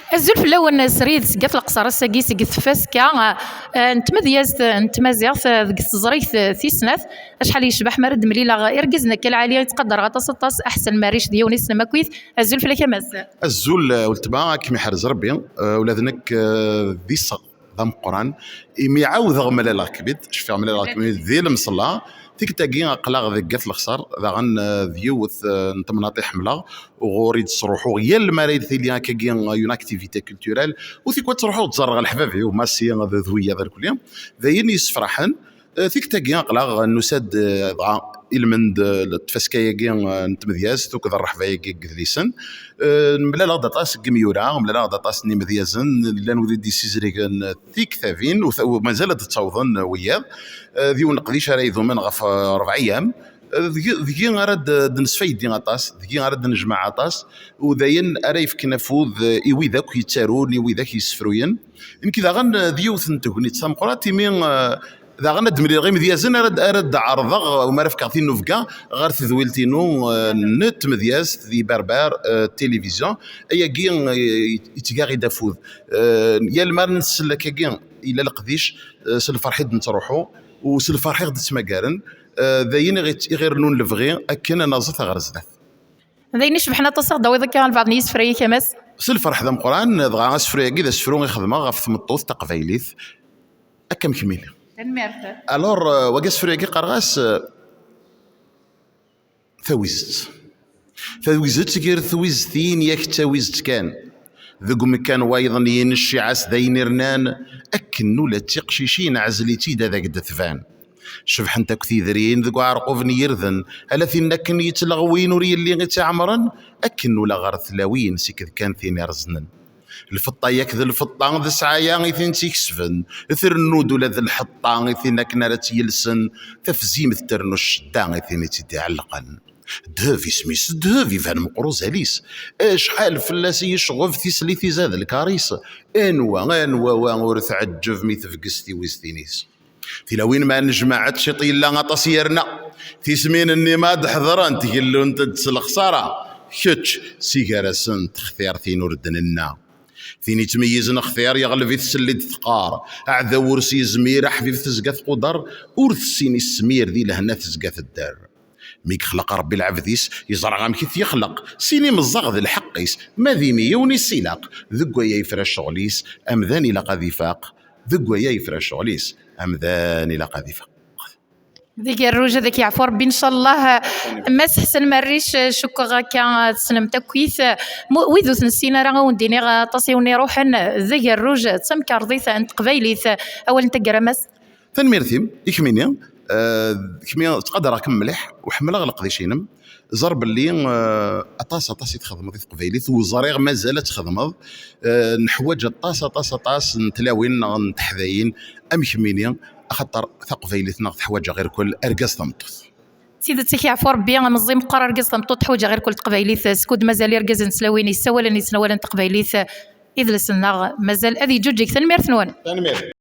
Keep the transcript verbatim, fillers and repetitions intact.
Azul fell-awen, srid seg At Leqṣer, ass-agi seg tfaska, eh, n tmedyazt n tmaziɣt, eh, deg teẓrigt, eh, tis snat. Acḥal yecbeḥ mi ara d-mlileɣ irgazen akka lɛali i ttqadareɣ aṭas, aṭas, Aḥsen Merric d yiwen issnem akkit. Azul fell-ak a Mass. Azul, eh, weltma, ad kem-iḥrez Rebbi. Eh, ula d nekk, eh, d iseɣ d ameqqran, imi ɛawdeɣ mlaleɣ-kem-id, cfiɣ mlaleɣ-kem-id di lemṣella. Tikkelt-agi aql-aɣ deg At Leqṣer, daɣen, eh, d yiwet, eh, n temnaḍt i ḥemmleɣ, uɣur i d-sruḥuɣ yal mi ara tili akkagi, eh, une activité culturelle, u tikwal ttruḥuɣ ttẓerreɣ leḥbab-iw, Massi d, d wiyaḍ irkelli. D ayen yessefraḥen. Eh, tikkelt-agi aql-aɣ nusa-d, eh, dɣa ilmend, eh, n tfaska-agi, eh, n tmedyazt akked rreḥba-agi n yedlisen. Eh, mlaleɣ-d aṭas n yimyura, mlaleɣ-d aṭas n yimedyazen, llan wid i d-yessizrigen tiktabin, u t-, u mazal ad d-ttawḍen wiyaḍ. Eh, d yiwen n leqdic ara idumen ɣef, eh, rebɛa ayyam. Eh, deg-, deg-i ara d-, d-nesfaydi aṭas, deg-i ara d-nejmeɛ aṭas, u d ayen ara yefken afud, eh, i wid akk yettarun, i wid akk yessefruyen. Nekk daɣen, eh, d yiwet n tegnit tameqqrant, imi, eh, daɣen ad d-mlileɣ imedyazen ara d-, ara d-ɛerḍeɣ, u mi ara fkeɣ tinnubga ɣer tedwilt-inu, eh, n tmedyazt di Berber, eh, Télévision. Ayagi, eh, yetteg-aɣ-id afud. Eh, yal mi ara nsel akkagi, yella leqdic, eh, s lferḥ i d-nettruḥu, u s lferḥ i ɣ-d-ttmagaren. Eh, d ayen i ɣ-, i ɣ-irennun lebɣi akken ad naẓet ɣer zdat. D ayen icebḥen aṭas i ɣ-d-tawiḍ akka albaɛḍ n yisefra-ik a Mass. S lferḥ d ameqqran, dɣa asefru-agi d asefru i xedmeɣ ɣef tmeṭṭut taqbaylit. Akka am kemmini. Tanemmirt. Alors, euh, wagi asefru-agi qqareɣ-as, euh, tawizet. Tawizet gar twiztin, yak d tawizet kan. Deg umekkan wayeḍ n yinecciɛa-s d ayen irnan, akken ula d tiqcicin ɛzel-itt-id ad ak-d-tban. Cebḥent akk tidrin deg uɛerqub n yirden, ala tin akken yettleɣwin ur yelli i tt-iɛemren, akken ula ɣer tlawin siked kan tin ireẓnen. Lfeṭṭa yak d lfeṭṭa d ssɛaya i tin tt-ikesben, trennu-d ula d lḥeṭṭa i tin akken ara tt-yelsen, tafzimt trennu ccedda i tin i tt-id-iɛellqen. Ddheb isem-is, ddheb iban meqqer uzal-is. Acḥal fell-as i yecɣeb tislit izad lkar-is. Anwa, anwa wa ur tɛeǧǧeb mi tebges tiwiztin-is? Tilawin ma nejmaɛent ciṭ yella aṭas yerna. Tismin-nni ma d-ḥeḍrent gellunt-d s lexṣara. Kečč, si gar-asent xtir tin ur d-nenna. Tin yettmeyyizen xtir yeɣleb-it s-, telli-d teqqar. Aɛdaw ur s-yezmir, aḥbib tezga tquder, ur tessin ismir di lehna tezga tedder. Mi yexleq Ṛebbi lɛebd-is, yeẓra amek i t-yexleq, sin imeẓẓaɣ d lḥeqq-is, ma d imi yiwen i s-ilaq, deg waya yefra ccɣel-is, amdan ilaq ad ifaq, deg waya yefra ccɣel-is, amdan ilaq ad ifaq. D agerruj, ad ak-yeɛfu Ṛebbi, ncallah. Mass Ḥsen Merric, cukkeɣ akka tessnem-t akkit. Mu-, wid ur t-nessin ara, ad wen-d-iniɣ aṭas i wen-iruḥen. D agerruj, d tamkarḍit n teqbaylit. Awal n taggara, Mass. Tanemmirt-im, i kemmini. Eh, kemmi ttqadareɣ-kem mliḥ, u ḥemmleɣ leqdic-inem. Ẓer belli, eh, aṭas, aṭas i txedmeḍ i teqbaylit, u ẓriɣ mazal ad txedmeḍ. Eh, neḥwaǧ aṭas, aṭas, aṭas n tlawin neɣ n teḥdayin am kemmini, axaṭer taqbaylit-nneɣ teḥwaǧ aɣ irkel, argaz tameṭṭut. D tidet, ad k-yeɛfu Ṛebbi, a meẓẓi meqqer, argaz tameṭṭut teḥwaǧ aɣ irkel teqbaylit, skud mazal irgazen d tlawin yessawalen, yettnawalen taqbaylit, idles-nneɣ mazal ad yeǧǧuǧǧeg. Tanemmirt-nwen. Tanemmirt.